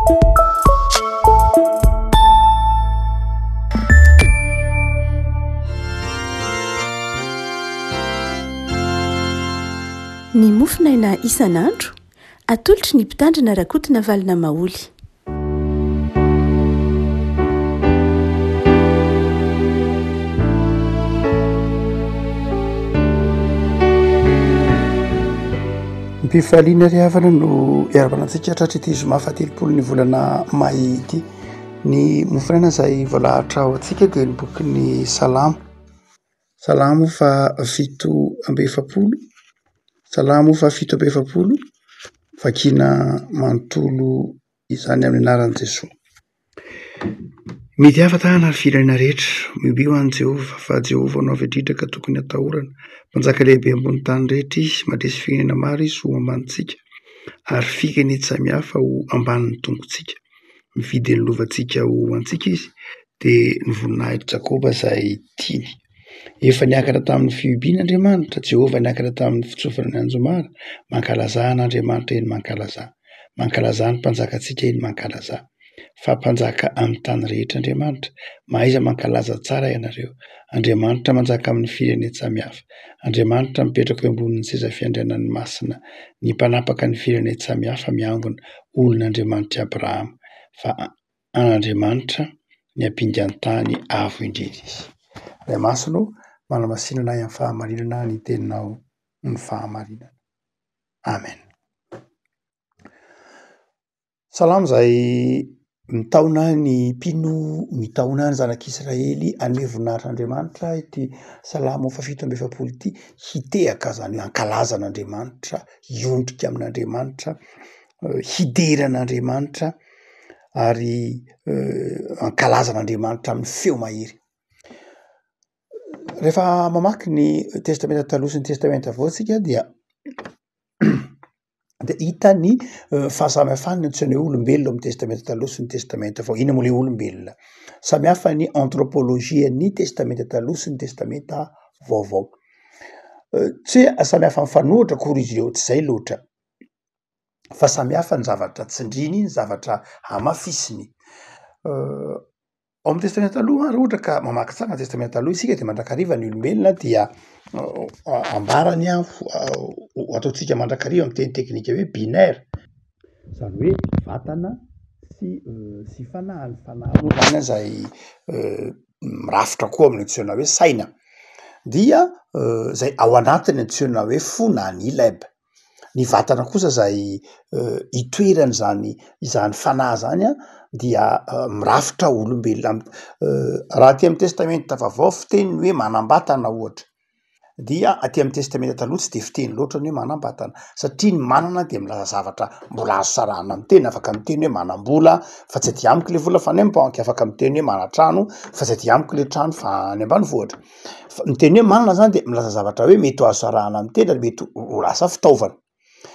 Ny mofonaina isan'andro, atolotry ny Mpitandrina Rakotonavalona Maholy. Am-pifaliana ry havana no iarahabana antsika hatratr'ity zoma fahatelopolo ny volana may ity. Ny mofonaina izay voalahatra ho antsika dia ny bokin'ny Salamo. Salamo faha 47, Salamo faha 47, vakiana manontolo izany amin'ny anaran'i Jesoa. Midiava tanana ry firenena rehetra, miobiho an'i Jehovah, fa Jehovah no avo indrindra ka tokony hatahorana. Mpanjaka lehibe ambony tany rehetra izy, mandresy firenena maro izy ho ambanintsika, ary firenen-tsamihafa ho ambanin'ny tongotsika. Mividy ny lovantsika ho antsika izy, dia ny voninahitr'i Jakoba izay tiany. Efa niakatra tamin'ny fihobiana Andriamanitra, Jehovah niakatra tamin'ny fitsofana ny anjomara. Mankalazà an'Andriamanitra, eny mankalazà. Mankalazà ny mpanjakantsika, eny mankalazà. Fa mpanjaka amin'ny tany rehetra Andriamanitra. Mahaiza mankalaza tsara ianareo. Andriamanitra manjaka amin'ny firenen-tsamihafa. Andriamanitra mipetraka eo ambonin'ny seza fiandrianany masina. Ny mpanapaka ny firenen-tsamihafa miangona, olon'Andriamanitr'i Abrahama. Fa an'Andriamanitra ny ampingan-tany avo indrindra izy. Ray Masina ô, manamasina anay amin'ny fahamarinana ny teninao ny fahamarinana. Amen. Salamo izay mitaona ny mpino, mitaona ny zanak'Israely hanome voninahitra an'Andriamanitra ity salamo faha 47 ity, hitehaka izany hoe hankalaza an'Andriamanitra, hiondrika amin'Andriamanitra, hidera an'Andriamanitra ary hankalaza an'Andriamanitra amin'ny feo mahery. Rehefa mamaky ny testamenta taloha sy ny testamenta vaovao tsika dia de hita ny fahasamihafany ny antsoina hoe olombelona ao amin'ny testamenta taloha sy ny testamenta vao. Inona moa le olombelona? Samy hafa ny anthropologie-n'ny testamenta taloha sy ny testamenta vaovao. Tsy hoe samy hafa mifanohitra akory izy ireo, tsy zay loatra fa samy hafa ny zavatra tsindriny, ny zavatra hamafisiny. Ao amin'ny testamenta taloha raha ohatra ka mamaky tsara ny testamenta taloha isika de mandrakariva ny olombelona dia ambarany an ho ataontsika mandrakariva amin'ny teny teknika hoe binaire, zany hoe vatana sy sy fanahy, ny fanahy moa zany an zay mirafitra koa amin'ny antsoina hoe saina dia zay ao anatiny antsoina hoe fo na ny leb. Ny vatana kosa zay itoerany zany izany fanahy zany an dia mirafitra olombelona raha aty amy testamenta vaovao fiteny ny hoe manam-batana ohatra dia aty amy testamenta taloha tsy de fiteny loatra ny hoe manam-batana satria ny manana de milaza zavatra mbola azo sarahana amy tena, afaka miteny hoe manam-bola fa tsy aty amiko le vola fa any amy banky, afaka miteny hoe manan-trano fa tsy aty amiko le trano fa any ambanivohitra. Fa ny teny hoe manana zany de milaza zavatra hoe mety ho azo sarahana amin'ny tena ary mety ho lasa fitaovana.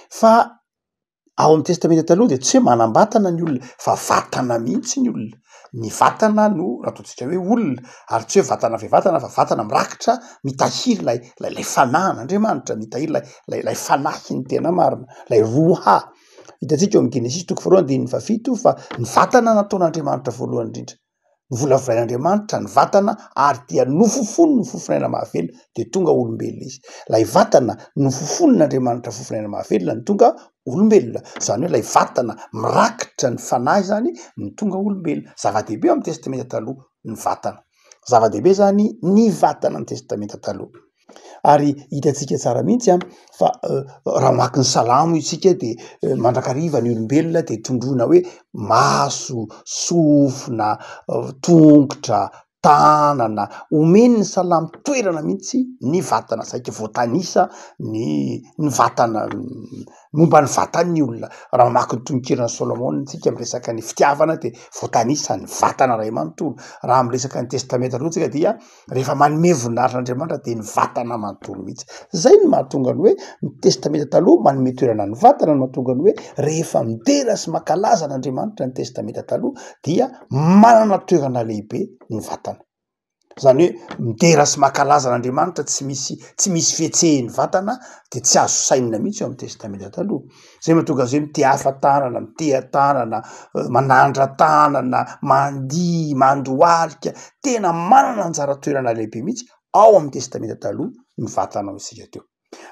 Fa ao amin'ny testamenta taloha de tsy hoe manam-batana ny olona fa vatana mihitsy ny olona. Ny vatana no ataontsika hoe olona ary tsy hoe vatana ve vatana fa vatana mirakitra mitahiry ilay ilay ilay fanahin'Andriamanitra, mitahiry ilay ilay ilay fanahin'ny tena marina, ilay roha. Hitantsika ao amin'ny Genesisy toko voalohany andininy fahafito fa ny vatana nataon'Andriamanitra voalohany indrindra. Novolavolain'Andriamanitra ny vatana ary dia nofofoniny ny fofonaina mahavelona dia tonga olombelona izy. Ilay vatana nofofonin'Andriamanitra fofonaina mahavelona no tonga olombelona. Izany hoe ilay vatana mirakitra ny fanahy izany no tonga olombelona. Zava-dehibe ao amin'ny testamenta taloha ny vatana. Zava-dehibe izany ny vatana amin'ny testamenta taloha. Ary hitantsika tsara mihitsy an, fa raha mamaky ny salamo isika de mandrakariva ny olombelona de tondroina hoe maso, sofina, tongotra, tanana, omeny ny salamo toerana mihitsy ny vatana, saika voatanisa ny ny vatana momba ny vatan'ny olona. Raha mamaky ny tononkiran'i Solomona isika miresaka ny fitiavana de voatanisa ny vatana iray manontolo, raha miresaka ny testamenta taloha tsika dia Rehefa manome voninahitra an'Andriamanitra dia ny vatana manontolo mihitsy. Zay no mahatonga ny hoe ny testamenta taloha manome toerana ny vatana no mahatonga ny hoe rehefa midera sy mankalaza an'Andriamanitra ny testamenta taloha dia manana toerana lehibe ny vatana. Zany hoe midera sy mankalaza an'Andriamanitra tsy misy tsy misy fihetsehin'ny vatana de tsy azo sainina mihitsy eo amin'ny testamenta taloha. Zay mahatonga azy hoe mitehafa tanana, miteha-tanana, manandra-tanana, mandihy, mandohalika, tena manana anjara toerana lehibe mihitsy ao amin'ny testamenta taloha ny vatana hoy isika teo.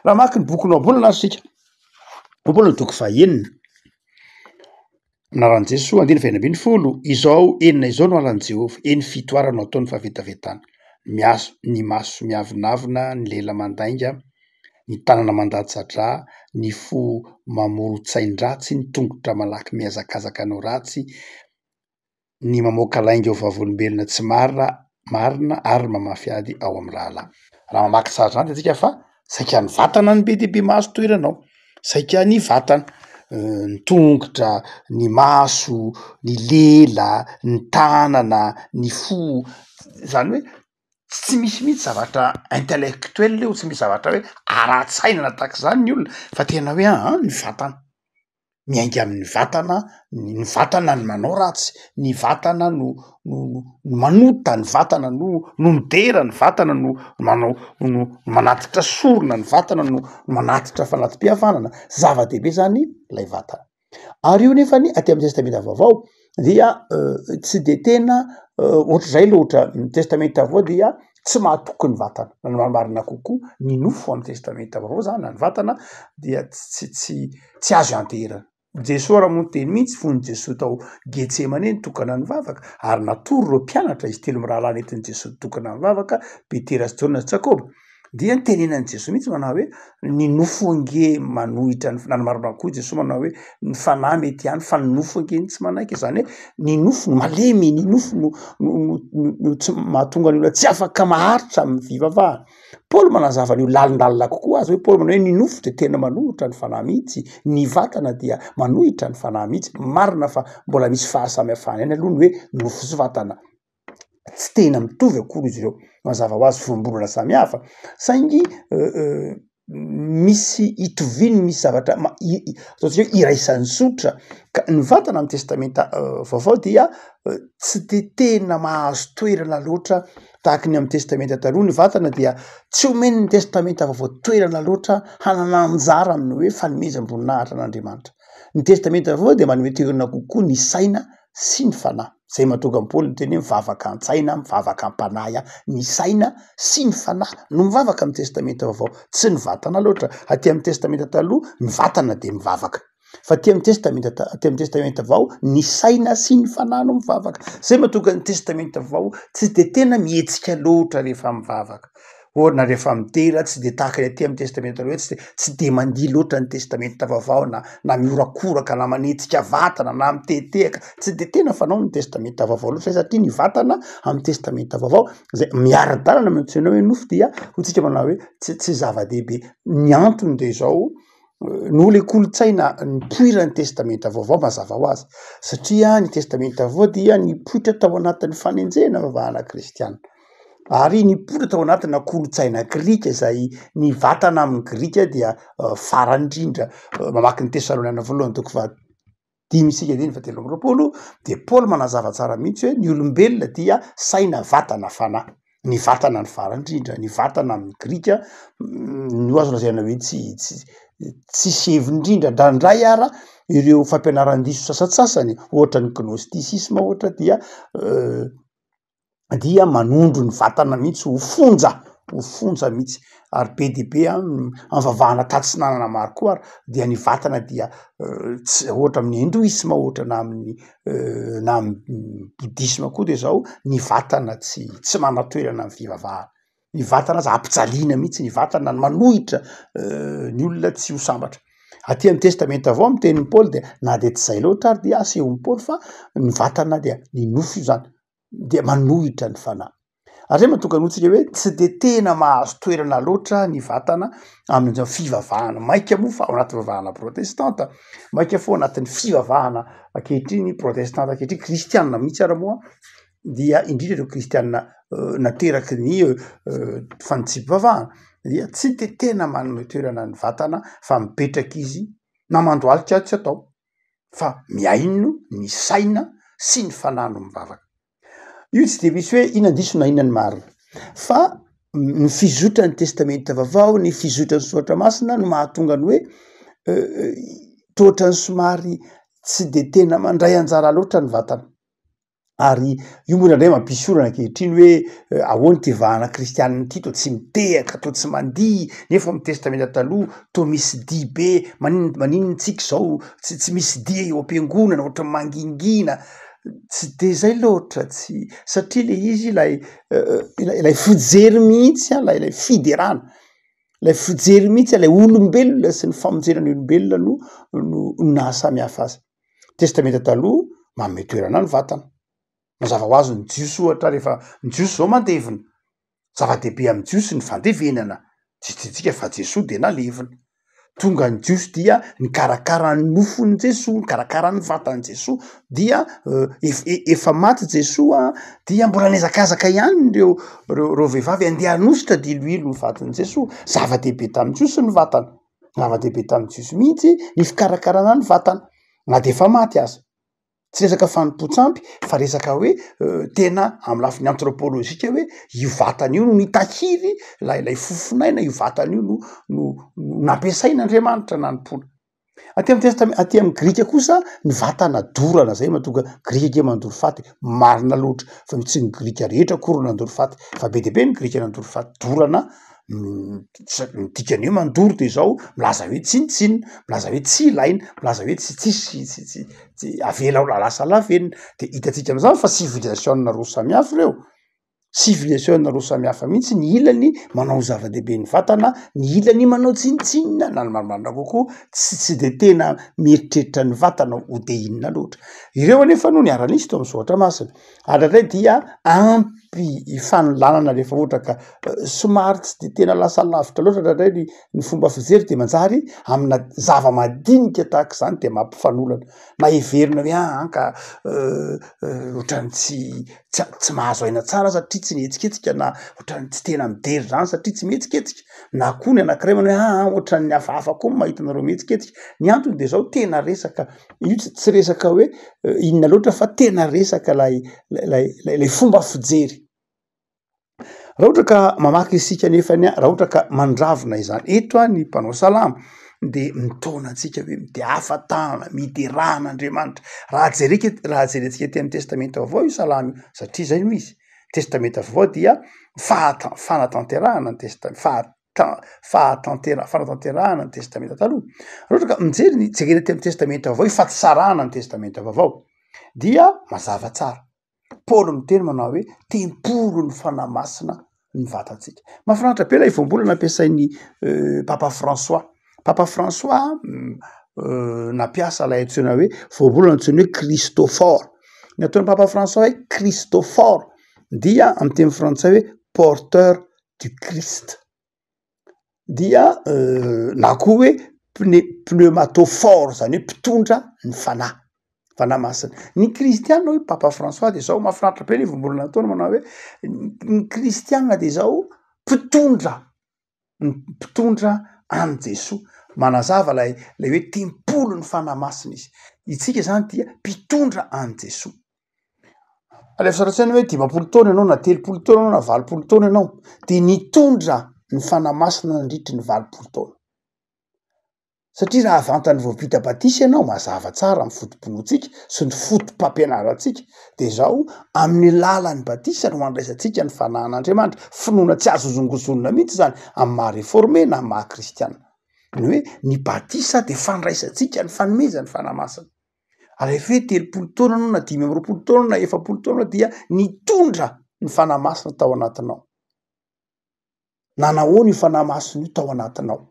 Raha mamaky ny bokin'ny Ohabolana ary isika, Ohabolana toko fahenina. Anaran'i Jesoa, andininy fahenina 16, Izao enina izao no halan'i Jehovah, eny fito ara no ataony fahavetavetana, ny miaso, ny maso miavonavona, ny lela mandainga, ny tanana mandatsa-drà, ny fo mamoron-tsain-dratsy, ny tongotra malaky mihazakazaka hanao ratsy, ny mamoaka lainga ho vavolombelona tsy marina marina ary mamafy ady ao amin'ny rahalahy. Raha mamaky tsara izany dia tsika fa saika ny vatana no be dia be mahazo toerana ao, saika ny vatana, ny tongotra, ny maso, ny lela, ny tanana, ny fo, zany hoe tsy misy mihitsy zavatra intellectuel eo, tsy misy zavatra hoe ara-tsaina na tahak'izany ny olona fa tena hoe aa ny vatana. miainga amin'ny vatana, ny vatana no manao ratsy, ny vatana no no no manota, ny vatana no no midera, ny vatana no manao no manatitra sorona, ny vatana no manatitra fanati-pihavanana, zava-dehibe zany lay vatana. Ary io nefany aty amy testamenta vaovao dia tsy de tena ohatr'izay loatra, ny testamenta vaovao dia tsy mahatoky ny vatana, na ny marimarina kokoa ny nofo amy testamenta vaovao zany na ny vatana dia tsy tsy tsy azo ianteherana. Jesoa raha moa niteny mihitsy fony Jesoa tao Getsemane nitokana nivavaka ary natory ireo mpianatra izy telo mirahalahy nentin'i Jesoa nitokana nivavaka, Petera sy Jaona sy Jakoba, dia nitenenan'i Jesoa mihitsy manao hoe ny nofo ange manohitra ny, na ny marimarina kokoa Jesoa manao hoe ny fanahy mety ihany fa ny nofo ange no tsy manaiky, izany hoe ny nofo no malemy, ny nofo no no no tsy mahatonga ny olona tsy afaka maharitra amin'ny fivavahana. Paoly manazava an'io lalindalina kokoa aza hoe Paoly manao hoe ny nofo de tena manohitra ny fanahy mihitsy, ny vatana dia manohitra ny fanahy mihitsy, marina fa mbola misy fahasamihafana ihany aloha ny hoe nofo sy vatana, tsy tena mitovy akory izy ireo, mazava ho azy voambolana samy hafa saingy misy itoviany, misy zavatra ma- i- i- ataontsika hoe iraisan'ny zotra ka ny vatana amy testamenta vaovao dia tsy de tena mahazo toerana loatra Tahaky ny amin'ny Testamenta Taloha, ny vatana dia tsy omen'ny Testamenta Vaovao toerana loatra hanana anjara amin'ny hoe fanomezam-boninahitra an'Andriamanitra. Ny Testamenta Vaovao dia manome toerana kokoa ny saina sy ny fanahy. Izay mahatonga an'i Paoly niteny hoe mivavaka an-tsaina, mivavaka am-panahy aho. Ny saina sy ny fanahy no mivavaka amin'ny Testamenta Vaovao, tsy ny vatana loatra. Aty amin'ny Testamenta Taloha, ny vatana dia mivavaka. Fa aty amin'ny testamenta ta- aty amin'ny testamenta vao ny saina sy ny fanahy no mivavaka. Zay mahatonga ny testamenta vao tsy de tena mihetsika loatra rehefa mivavaka. Ohatra na rehefa midera tsy de tahaka ny aty amin'ny testamenta taloha hoe tsy de tsy de mandihy loatra ny testamenta vaovao na na mihorakoraka na manetsika vatana na mitetehaka, tsy de tena fanao ny testamenta vaovao loatra zay satria ny vatana amin'ny testamenta vaovao zay miara-dalana amin'ny antsoina hoe nofo dia hoy tsika manao hoe tsy tsy zava-dehibe. Ny antony de zao noho le kolontsaina nipoiran'ny testamenta vaovao mazava ho azy satria ny testamenta vaovao dia nipoitra tao anatin'ny fanenjehana fivavahana kristiana ary nipoitra tao anatina kolontsaina grika izay ny vatana amin'ny grika dia farany indrindra mamaky ny tesaloniana voalohany toko faha dimy isika andininy faha 23 de Paoly manazava tsara mihitsy hoe ny olombelona dia saina, vatana, fanahy. Ny vatana ny farany indrindra, ny vatana amin'ny grika no azo lazaina hoe tsy tsy tsisy heviny indrindra, ndraindray ara ireo fampianaran-diso sasantsasany ohatra ny gnostisisma ohatra dia dia manondro ny vatana mihitsy ho fonja, ho fonja mihitsy ary be dia be an am-vavahana tatsinanana maro koa ary dia ny vatana dia tsy ohatra amin'ny hindoisma ohatra na amin'ny na amin'ny bodisma koa de zao ny vatana tsy tsy manan-toerana amin'ny fivavahana, ny vatana aza ampijaliana mihitsy, ny vatana no manohitra ny olona tsy ho sambatra. Aty amin'ny testamenta vaovao amin'ny tenin'i Paoly dia na de tsy zay loatra ary dia asehon'i Paoly fa ny vatana dia ny nofo io zany dia manohitra ny fanahy. Ary zay mahatonga ny hotsika hoe tsy de tena mahazo toerana loatra ny vatana amin'izao fivavahana, maika moa fa ao anaty fivavahana protestanta, maika fa ao anatin'ny fivavahana ankehitriny protestanta ankehitriny, kristianina mihitsy ara moa dia indrindra ireo kristianina nateraky ny fanitsiam-pivavahana dia tsy de tena manome toerana ny vatana fa mipetraka izy na mandohalika tsy atao. fa mihaino ny saina sy ny fanahy no mivavaka. Io tsy de misy hoe inona ny diso na inona ny marina. Fa ny fizotran'ny testamenta vaovao, ny fizotran'ny soratra masina no mahatonga ny hoe toa ohatran'ny somary tsy de tena mandray anjara loatra ny vatana. Ary io moa indraindray mampisy olana ankehitriny hoe ahoana ity vahana kristianina ity toa tsy mitehaka, toa tsy mandihy, nefa ao amin'ny testamenta taloha toa misy dihy be, manin- maninona tsika izao tsy tsy misy dihy eo am-piangonana, ohatran'ny mangingina, tsy de zay loatra tsy satria le izy ilay ilay fijery mihitsy an, ilay fiderana, ilay fijery mihitsy ilay olombelona sy ny famonjena ny olombelona no no nahasamy hafa azy. Testamenta taloha manome toerana ny vatana, mazava ho azy ny jiosy ohatra rehefa ny jiosy zao mandevina, zava-dehibe amin'ny jiosy ny fandevenana, tsy tiantsika fa Jesoa de nalevina, tonga ny jiosy dia nikarakara ny nofon'i Jesoa, nikarakara ny vatan'i Jesoa dia ef- efa maty Jesoa dia mbola nihazakazaka ihany ireo reo reo vehivavy andeha hanositra diloilo ny vatan'i Jesoa, zava-dehibe tamin'ny jiosy ny vatana, zava-dehibe tamin'ny jiosy mihitsy ny fikarakarana ny vatana na de efa maty aza. Tsy resaka fanompoan-tsampy fa resaka hoe tena amy lafiny anthropolojika hoe io vatana io no nitahiry ilay ilay fofonaina, io vatana io no no nampiasain'Andriamanitra nanompoana. Aty amy testame- aty amy grika kosa ny vatana dorana, zay mahatonga grika ange mandoro faty, marina loatra fa tsy ny grika rehetra akory no nandoro faty fa be dia be ny grika nandoro faty, dorana ny dikan'ny hoe mandoro de zao milaza hoe tsinontsinona, milaza hoe tsy ilaina, milaza hoe tsy tsisy tsy tsy tsy avela ho lasa lavenona, de hitantsika am'zany fa civilisation roa samy hafa ireo, civilisation roa samy hafa mihitsy, ny ilany manao zava-dehibe ny vatana, ny ilany manao tsinontsinona na ny marimarina kokoa tsy tsy de tena mieritreritra ny vatana ho de inona loatra, ireo anefa no niara-nisy teo am'soratra masina. Ary indraindray dia ampy ifanolanana rehefa ohatra ka somary tsy de tena lasa lavitra loatra indraindray ny ny fomba fijery de manjary amina zava-madinika tahaka izany de mampifanolana, na heverina hoe aa ka ohatran'ny tsy tsy tsy mahazo aina tsara satria tsy nihetsiketsika na ohatran'ny tsy tena midery zany satria tsy mihetsiketsika, na koa ny anakiray manao hoe aa ohatran'ny hafahafa koa ny mahita anareo mihetsiketsika, ny antony de zao tena resaka Io tsy resaka hoe inona loatra fa tena resaka lay lay lay fomba fijery. Raha ohatra ka mamaky isika nefany raha ohatra ka mandravona izany eto a ny mpanao salamo de mitaona antsika hoe midehafa tanana, miderà an'Andriamanitra. Raha jereka raha jerentsika aty amin'ny testamenta vaovao io salamo io satria zay no izy, testamenta vaovao dia fahata- fanatanterahana ny testa- faha- ta- fahatantera- fanatanterahana ny testamenta taloha. Raha ohatra ka mijery ny jerena aty amin'ny testamenta vaovao io fa tsy sarahana ny testamenta vaovao dia mazava tsara. Paoly miteny manao hoe tempolin'ny fanahy masina ny vatantsika. Mahafinaritra be ilay voambolana ampiasain'ny Papa François. Papa François nampiasa ilay antsoina hoe voambolana antsoina hoe Christophore. Ny ataon'ny Papa François hoe Christophore dia amin'ny teny frantsay hoe porteur du Christ dia na koa hoe pne- pneumatophore zany hoe mpitondra ny fanahy, fanahy masina. Ny kristiana hoy papa François de zao mahafinaritra be le voambolana nataony manao hoe ny kristiana de zao mpitondra, mpitondra an'i Jesoa, manazava lay lay hoe tempolin'ny fanahy masina izy, itsika zany dia mpitondra an'i Jesoa. Alefa sary an-tsaina hoe 50 taona ianao na 30 taona ianao na 80 taona ianao de nitondra ny fanahy masina nandritry ny 80 taona. Satria raha vantany vao vita batisa ianao, mazava tsara ny foto-pinoantsika sy ny foto-pampianarantsika de zao, amin'ny lalan'ny batisa no andraisantsika ny fanahin'Andriamanitra, finoana tsy azo hozongozonina mihitsy zany amin'ny maha reforme na amin'ny maha kristiana. Ny hoe ny batisa de fandraisantsika ny fanomezan'ny fanahy masina. Ary rehefa hoe 30 taona anao na 25 taona na 40 taona anao dia nitondra ny fanahy masina tao anatinao. Nanahoana io fanahy masina io tao anatinao?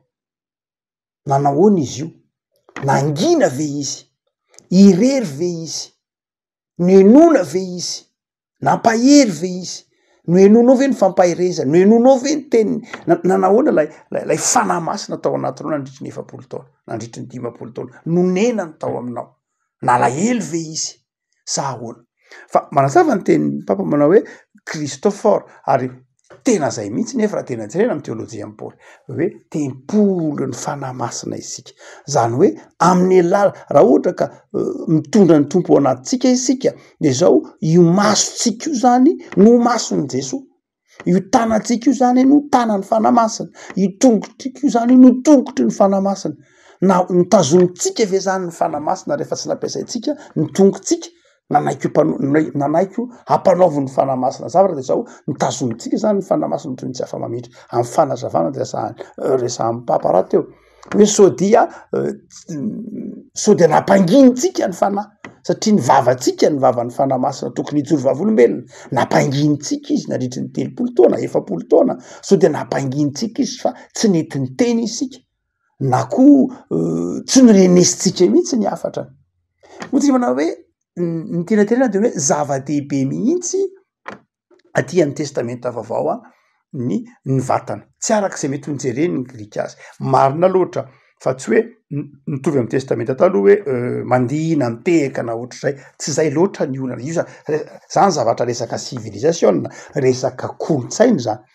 Nanahoana izy io? Nangina ve izy? Irery ve izy? Nohenoina ve izy? Nampahery ve izy? Nohenoinao ve ny fampaherezany? Nohenoinao ve ny teniny? Nanahoana ilay ilay fanahy masina tao anatinao nandritry ny 40 taona, nandritry ny 50 taona? Nonenany tao aminao. Nalahelo ve izy sa ahoana? Fa manazava ny tenin'ny Papa manao hoe Christophore ary tena zay mihitsy nefa raha tena jerena amin'ny teolojian'i Paoly hoe tempolin'ny fanahy masina isika, zany hoe amin'ny alala raha ohatra ka mitondra ny Tompo ao anatintsika isika de zao io masontsika io zany no mason'i Jesoa. Io tanantsika io zany no tanan'ny Fanahy Masina, io tongotrika io zany no tongotry ny Fanahy Masina. Na notazonintsika ve zany ny Fanahy Masina rehefa tsy nampiasaintsika ny tongotsika? Nanaiky ho nanaiky hampanaovin'ny Fanahy Masina zavatra de zao, notazonintsika zany ny Fanahy Masina toy ny tsy afa-mamindra. Amin'ny fanazavana de resahan'ny resahan'ny Papa rahateo. hoe sao dia sao dia nampangintsika ny fanahy satria ny vavantsika ny vavan'ny fanahy masina tokony hijoro vavolombelona, nampangintsika izy nandritry ny 30 taona, 40 taona, sao dia nampangintsika izy fa tsy nety niteny isika na koa tsy norenesintsika mihitsy ny hafatra. Moa tsika manao hoe ny tiana tenenina de hoe zava-dehibe mihitsy aty amin'ny testamenta vaovao a ny ny vatana, tsy araka izay mety ho nojereny ny grika azy, marina loatra fa tsy hoe mitovy amin'ny testamenta taloha hoe mandihy na mitehaka na ohatr'izay, tsy zay loatra ny olana, io zany zany zavatra resaka sivilizasiona, resaka kolontsaina zany.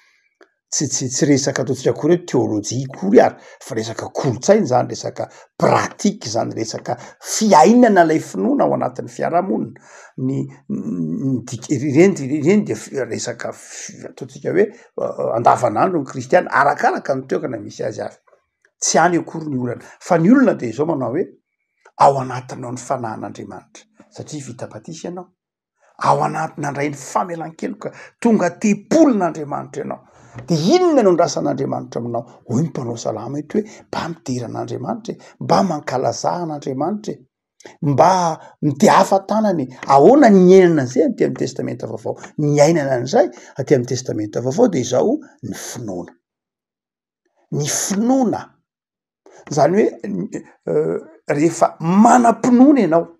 Tsy tsy tsy resaka ataontsika akory hoe teolojia akory ary fa resaka kolontsaina zany, resaka pratique zany, resaka fiainana lay finoana ao anatin'ny fiarahamonina, ny ny dik- ireny ireny de resaka ataontsika hoe andavanandro ny kristiana arakaraka ny toerana misy azy avy, tsy any akory ny olana fa ny olona de izao manao hoe ao anatinao ny fanahin'Andriamanitra satria vita batisa ianao. ao anaty nandray ny famelan-keloka, tonga tempolin'Andriamanitra ianao, de inona no andrasan'Andriamanitra aminao? Hoy ny mpanao salamo eto hoe mba midera an'Andriamanitra e, mba mankalazà an'Andriamanitra e, mba mitehafa tanana e. Ahoana ny niainana an'izay aty amin'ny testamenta vaovao? Ny niainana an'izay aty amin'ny testamenta vaovao de izao, ny finoana, ny finoana. Zany hoe rehefa manam-pinoana ianao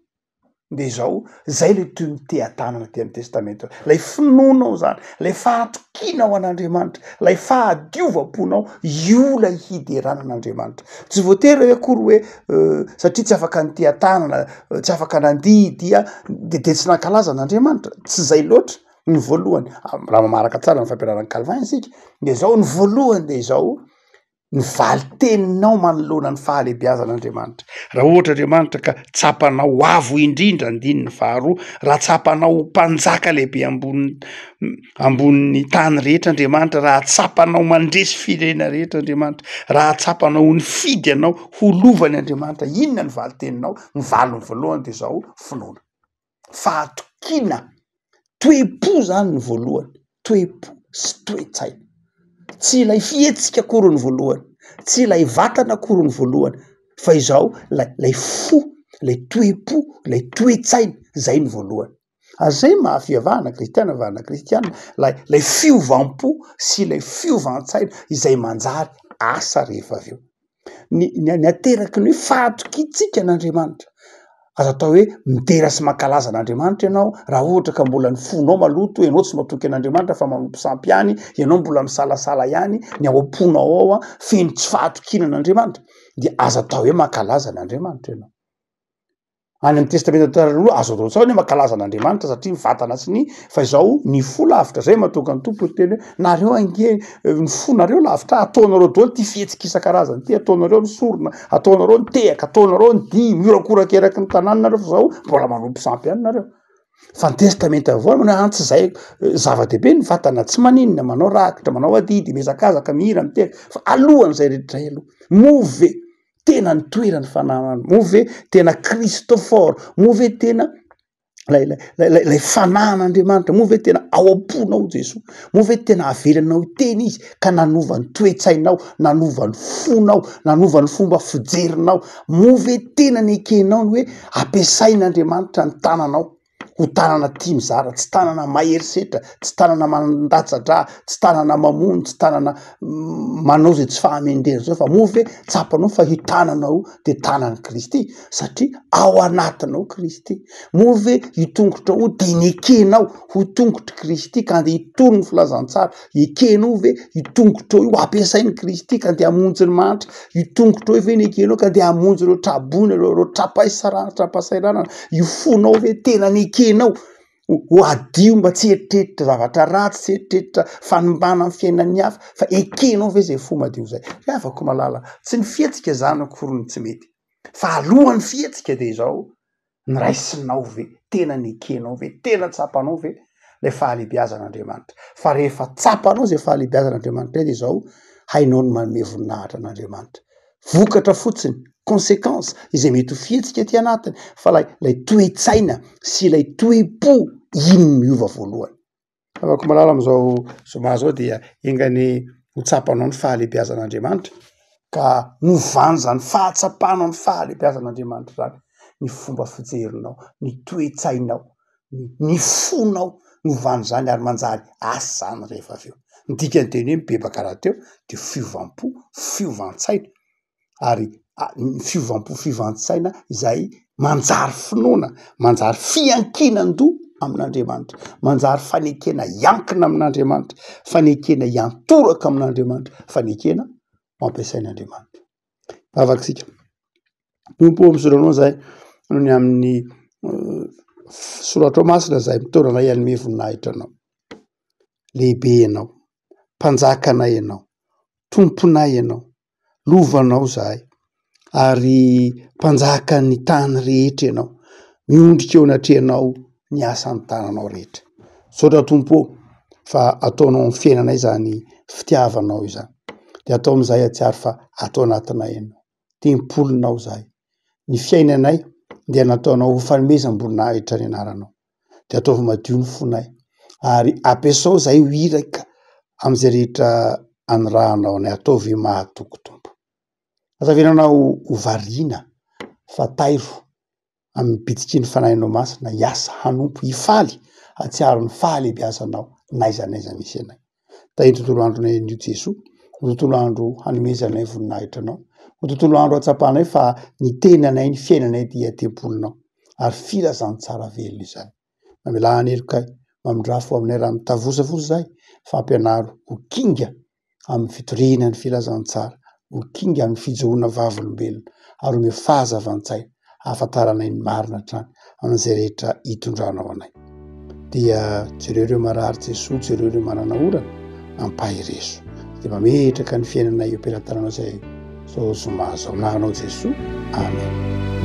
de zao, zay le toy ny teha-tanana aty amy testamenta, lay finoanao zany, lay fahatokianao an'Andriamanitra, lay fahadiovam-ponao, io lay hiderana an'Andriamanitra. Tsy voatery hoe akory hoe satria tsy afaka niteha-tanana, tsy afaka nandihy dia de de tsy nankalaza an'Andriamanitra, tsy zay loatra ny voalohany, raha mamaraka tsara ny fampianaran'i Calvin isika de zao ny voalohany de izao, ny valin-teninao manoloana ny fahalehibiazan'Andriamanitra. Raha ohatra Andriamanitra ka tsapanao ho avo indrindra, andininy faharoa, raha tsapanao ho mpanjaka lehibe ambony ambonin'ny tany rehetra Andriamanitra, raha tsapanao mandresy firenena rehetra Andriamanitra, raha tsapanao ho nifidy anao ho lovany Andriamanitra, inona ny valin-teninao? Ny valiny voalohany de zao, finoana. Fahatokiana, toe-po zany ny voalohany, toe-po sy toe-tsaina. Tsy ilay fihetsika akory ny voalohany, tsy ilay vatana akory ny voalohany fa izao lay lay fo, lay toe-po, lay toe-tsaina, zay ny voalohany. Ary zay maha fivavahana kristiana vavahana kristiana, lay lay fiovam-po sy ilay fiovan-tsaina izay manjary asa rehefa avy eo. Ny ny ateraky ny hoe fahatokiantsika an'Andriamanitra. Aza atao hoe midera sy mankalaza an'Andriamanitra ianao raha ohatra ka mbola ny fonao maloto, ianao tsy matoky an'Andriamanitra fa manompo sampy ihany, ianao mbola misalasala ihany, ny ao am-ponao ao an, feno tsy fahatokiana an'Andriamanitra, dia aza atao hoe mankalaza an'Andriamanitra ianao. Any amin'ny testamenta taloha azo atao tsara ny mankalaza an'Andriamanitra satria ny vatana sy ny fa izao ny fo lavitra zay mahatonga ny Tompo hiteny hoe nareo ange ny fonareo lavitra ataonareo daholo ty fihetsika isan-karazany ty, ataonareo ny sorona, ataonareo ny tehaka, ataonareo ny dihy, mihorakoraka eraky ny tanàna nareo fa zao mbola manompo sampy ihany nareo. Fa ny testamenta vaovao manao hoe an tsy zay, zava-dehibe ny vatana tsy maninona, manao rakitra, manao adidy, mihazakazaka, mihira, mitehaka fa alohan'izay rehetra izay aloha moa ve tena nitoeran'ny fanahy moa ve tena Christophore, moa ve tena lay lay lay lay fanahin'Andriamanitra, moa ve tena ao am-ponao Jesoa, moa ve tena avelanao hiteny izy ka nanova ny toe-tsainao, nanova ny fonao, nanova ny fomba fijerinao, moa ve tena nekenao ny hoe ampiasain'Andriamanitra ny tananao? ho tanana tia mizara, tsy tanana mahery setra, tsy tanana mandatsa-drà, tsy tanana mamono, tsy tanana manao izay tsy fahamendrehana izao fa moa ve tsapanao fa io tananao io de tanan'i Kristy satria ao anatinao Kristy? Moa ve io tongotrao io de nekenao ho tongotr'i Kristy ka andeha hitory ny filazantsara? Ekenao ve io tongotrao io ampiasain'i Kristy ka andeha hamonjy ny mahantra? Io tongotrao io ve no ekenao ka andeha hamonjy ireo traboina, ireo ireo tra-paisara- tra-pahasahiranana? Io fonao ve tena nekenao ho hadio mba tsy hieritreritra zavatra ratsy, tsy hieritreritra fanimbana ny fiainan'ny hafa fa ekenao ve zay fo madio zay? Ry havako malala, tsy ny fihetsika zany akory no tsy mety fa alohan'ny fihetsika de izao, Niraisinao ve? Tena nekenao ve? Tena tsapanao ve? ilay fahalehibiazan'Andriamanitra. Fa rehefa tsapanao izay fahalehibiazan'Andriamanitra izay dia izao, hainao ny manome voninahitra an'Andriamanitra. Vokatra fotsiny, consequence, izay mety ho fihetsika aty anatiny, fa lay lay toe-tsaina sy ilay toe-po iny no miova voalohany. Havako malala am'izao zoma zao dia enga anie ho tsapanao ny fahalehibiazan'Andriamanitra ka novany zany fahatsapanao ny fahalehibiazan'Andriamanitra zany ny fomba fijerinao, ny toe-tsainao, ny fonao novany zany ary manjary asa zany rehefa avy eo. Ny dikan'ny teny hoe mibebaka rahateo de fiovam-po, fiovan-tsaina. ary ny fiovam-po fiovan-tsaina izay manjary finoana, manjary fiankinan-doha amin'Andriamanitra, manjary fanekena hiankina amin'Andriamanitra, fanekena hiantoraka amin'Andriamanitra, fanekena ho ampiasain'Andriamanitra. Vavaka isika. Tompo ô, misaotra anao izahay noho ny amin'ny soratrao masina izay mitondra anay hanome voninahitra anao. Lehibe ianao, mpanjakanay ianao, Tomponay ianao, lovanao izahay, ary mpanjakan'ny tany rehetra ianao, miondrika eo anatrehanao ny asan'ny tananao rehetra. Misaotra Tompo ô, fa ataonao amin'ny fiainanay izany fitiavanao izany, dia atao amin'izay hahatsiaro fa ato anatinay ianao. tempolinao izahay. Ny fiainanay dia nataonao ho fanomezam-boninahitra ny anaranao. Dia ataovy madio ny fonay ary ampiasao izahay ho iraka amin'izay rehetra anirahanao anay. Ataovy mahatoky Tompo. Aza avelanao ho variana fa tairo amin'ny bitsiky ny Fanahinao Masina hiasa, hanompo, hifaly, hahatsiaro ny fahalehibiazanao n'aiza n'aiza misy anay. Tahio ny tontolo andronay anio Jesoa, ho tontolo andro hanomezanay voninahitra Anao, ho tontolo andro hatsapanay fa ny tenanay, ny fiainanay dia tempolinao, ary filazantsara velona izany. Mamelà ny helokay, mamindrafo fo aminay raha mitavozavoza izahay, fa ampianaro ho kinga amin'ny fitoriana ny filazantsara, ho kinga amin'ny fijoroana vavolombelona ary omeo fahazavan-tsaina ahafantaranay ny marina hatrany amin'izay rehetra hitondranao anay. Dia jereo ireo marary Jesoa, jereo ireo manana orana, ampaherezo. Dia mametraka ny fiainanay eo am-pelatananao izay zao zoma zao. Anaranao Jesoa. Amen.